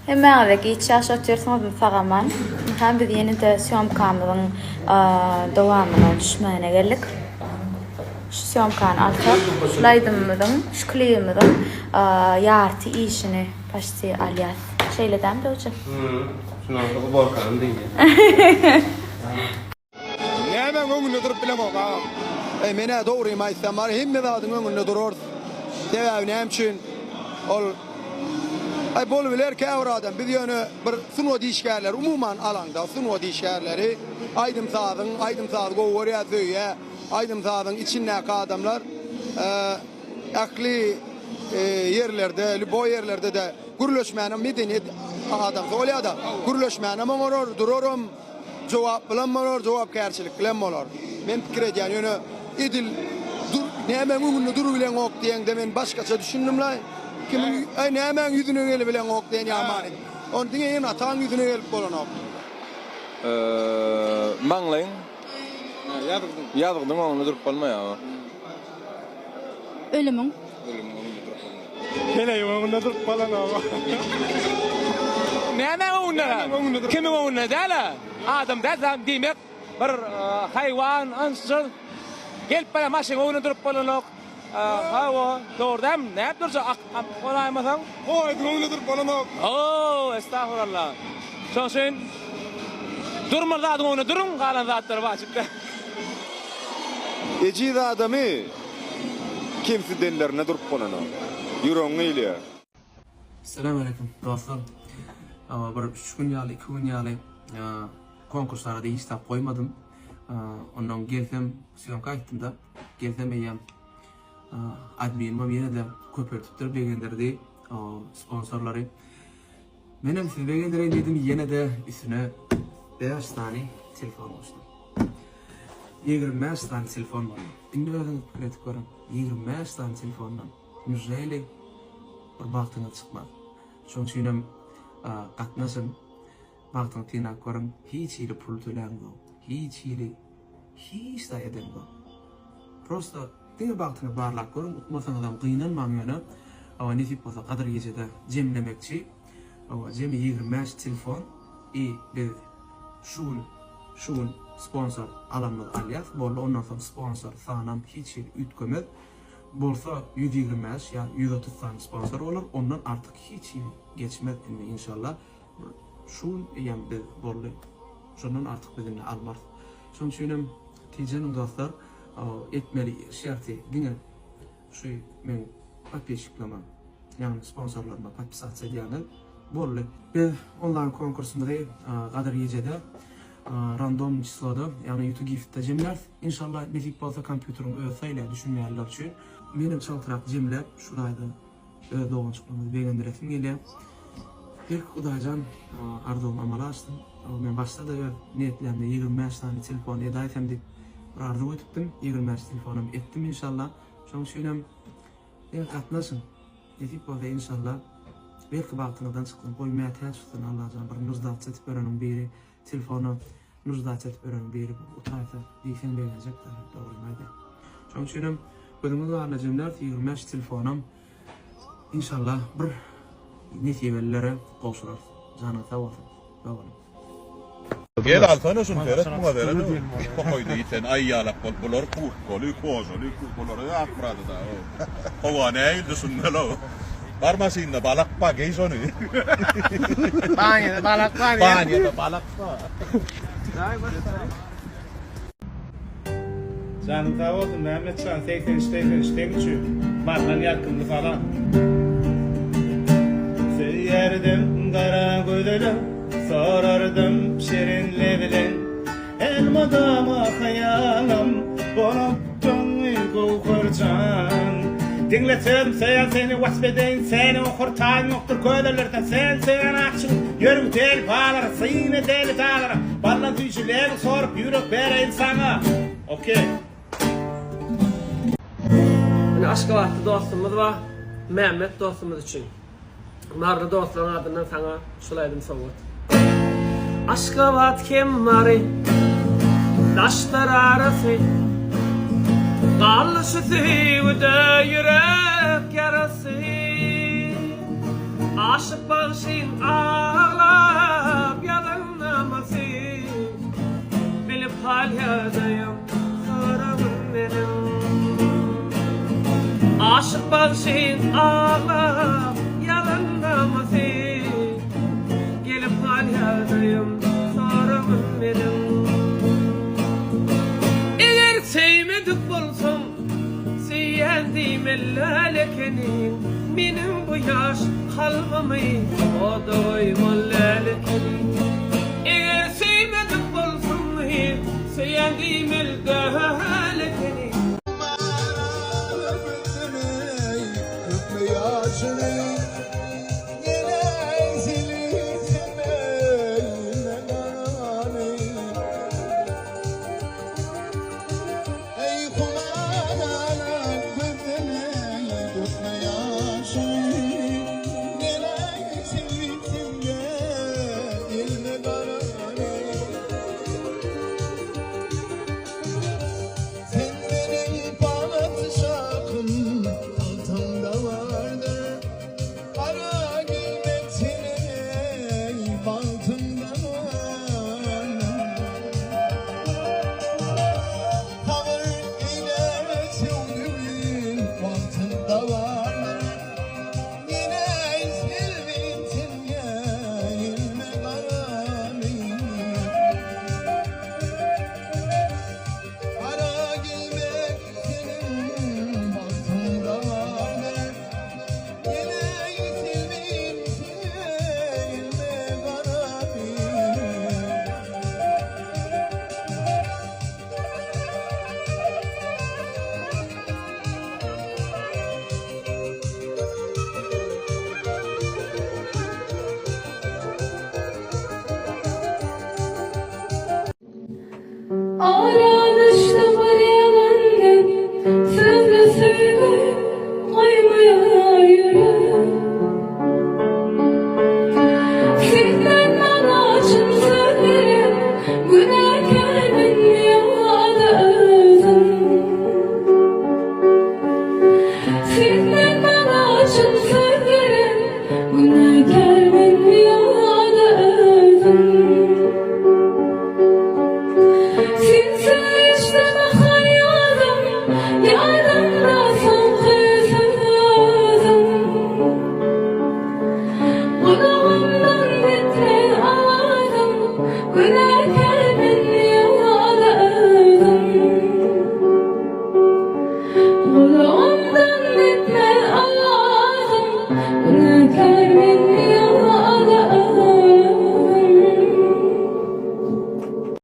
Hemmäňize giç ýaş otyrsyňyzmy sagaman. Ynha biz ýene-de sýomkamyzyň dowamyna düşmäne geldik. Şu sýomkany alsak, şul aýdymymyzyň, şu klibimiziň ýarty işini paçti alýas. Şeýle dämi Döwje? Şundan soň uborkany diýýär. Nämäň öňünde durup bilemok agam. Eý menä dogrymy aýtsam bar hemme zadyň öňünde durarys. Sebäbi näme üçin ol Aý bolubiler käbir adam biz ýöne bir sungat işgärleri umuman alaňda sungat işgärleri aýdym sazyň aýdym sazy gowy görýär söýýär aýdym sazyň içindäki adamlar ähli ýerlerde lýuboý ýerlerde-de gürleşmänem medeniýet adamsy bolýada gürleşmänem oňarar duraram. Jogap bilen bolar, jogapkärçilik bilen bolar. Men pikir edýän, ýöne edil dur, nämäň öňünde durubileňok diýeňde men başgaça düşündimlaý. Kimiň, aý nämäň ýüzüne gelibileňok diýen ýaly many. Ony diňe ene-ataň ýüzüne gelip bolanok. Maňlaýyň. Ýazgydyň. Ýazgydyň öňünde durup bolmaýar. Ölümiň. Ölümiň öňünde durup bolmaýar. Heleýiň öňünde durup bolanok. Nämäň öňünde? Kimiň öňünde däl-ä? Adam däl, diýmek, bir haýwan, ynjyl gelip barýan maşynyň öňünde durup bolanok. Hawa, dogry dälmi? Nädip durjak ak bolaýmasaň? Poýeziň öňünde durup bolanok. Ow, estagfurallah. Şonuň üçin durmaly zadyň öňünde duruň, galan zatlar wajyp däl. Ejiz adamy kemsidenlerine durup bolanok. Ýüregiň gyýylýar. Salam aleýkum dostlar. Bir üç gün ýaly, iki gün ýaly konkurslara hiç zat goýmadym. Ondan gelsem sýomka aýtdym-da. Gelsem eýýäm adminimem ýene-de köpeltipdir, begendirdi sponsorlary. Menem sizi begendireýin diýdim, ýene-de üstüne 5 sany telefon goşdum. 25 sany telefon boldy. Indi özüňiz pikir edip görüň, 25 sany telefondan nujeli bir bagtyňyz çykmaz. Şonuň üçinem gatnaşyň, bagtyňyzy synap görüň, hiç hili pul töläňzok, hiç hili hiç zat edeňzok. Prosta diňe bagtyňyzy barlap görüň, utmasaňyzam gynanmaň ýöne hawa nesip bolsa Gadyr gijede jemlemekçi. Hawa jemi 25 telefon i biz şu gün şu gün sponsor alanymyzy alýas boldy ondan soň sponsor sanam hiç hili üýtgemez. Bolsa 125 ýa 130 sany sponsor bolar ondan artyk hiç hili geçmez indi inşallah. Şu gün eýýäm biz boldy. Şondan artyk biz indi almarys. Şonuň üçinem tijeniň dostlar etmeli şerti diňe şu meň podpisçiklama ýagny sponsorlaryma podpisasiýa edýäňiz boldy. Biz onlaýn konkursymyzy Gadyr gijede random çisloda ýagny ýutu giftde jemläris. Inşallah nesip bolsa kompýuteriň özi saýlaýar düşünmeýänler üçin. Menem çaltrak jemläp şu taýda Öz doganjyklarymyzy begendiresim gelýär. Belki Hudaýjan arzuwym amala aşsyn. Men başda-da öz niýetlämde 25 sany telefon edäýsem diýip bir arzuw edipdim. 25 telefonam etdim inşallah. Şonuň üçin hem diňe gatnaşyň. Nesip bolsa inşallah. Belki bagtyňyzdan çyksyn. Goý mätäç tutsun Allajan bir nuždatça etip ýöreniň biri telefona nuždatça etip ýöreniň biri utaýsa diýseň begenjek dogrymy aýdaýyn. Şonuň üçin hem gözüňiz barynda jemläris 25 telefonam Inşallah bir nesibelilere gowşurarys. Janyňyz sag bolsun. Sag boluň. Gel alsana şuny seret muňa seret tokaýda ýiten aý ýalak bolup bular kurtkaly kožaly bulara Akmyrada da howa nähildi şunda low bar maşynda balak bar geý şony Banýada balak bar banýada balak bar. Janyň sag bolsun Mämmetjan 83 83 seň üçin Marydan ýalkymly salam. Söýerdim gara gözelim Sorardym şirin lebleň Elmydama hyýalym Bolupdyň Göwher jan. Diňle sözüm söýen seni wasp edeýin Seni okur taýyn ýokdur kölelerden Sen söýen akçyň ýörüň del balara Syn edeli daglara Baldan süýji lebi sorup ýürek bereýin saňa Ok. Ine Aşgabatda dostumyz bar. Mämmet dostumyz üçin. Maryly dostlaryň adyndan saňa şul aýdym sowgat. Aşgabat hem Mary daşlar arasy Galdy şu söýgüde ýürek ýarasy. Aşyk bagşyň aglap ýazan namasy, Bilip hal ýagdaýym soragyn meniň. Aşyk bagşyň aglap ýazan namasy, Gelip hal ýagdaýym soragyn meniň. Eger söýmedik bolsaň, söýýän diýmeli däl ekeniň, Meniň bu ýaş kalbymy oda goýmaly däl ekeniň. Eger söýmedik bolsaň, söýýän diýmeli däl ekeniň. Ara düşdi bir ýalan gep, Sözle söýgi goýmaýar ýürek. Senden maňa çyn söz gerek, Günäkär men ýa-da özüm. Senden maňa çyn söz gerek, Günäkär men ýa-da özüm. Sensiz geçdi bahar ýazym, Ýadymda soňky sözüm. Gulagymda.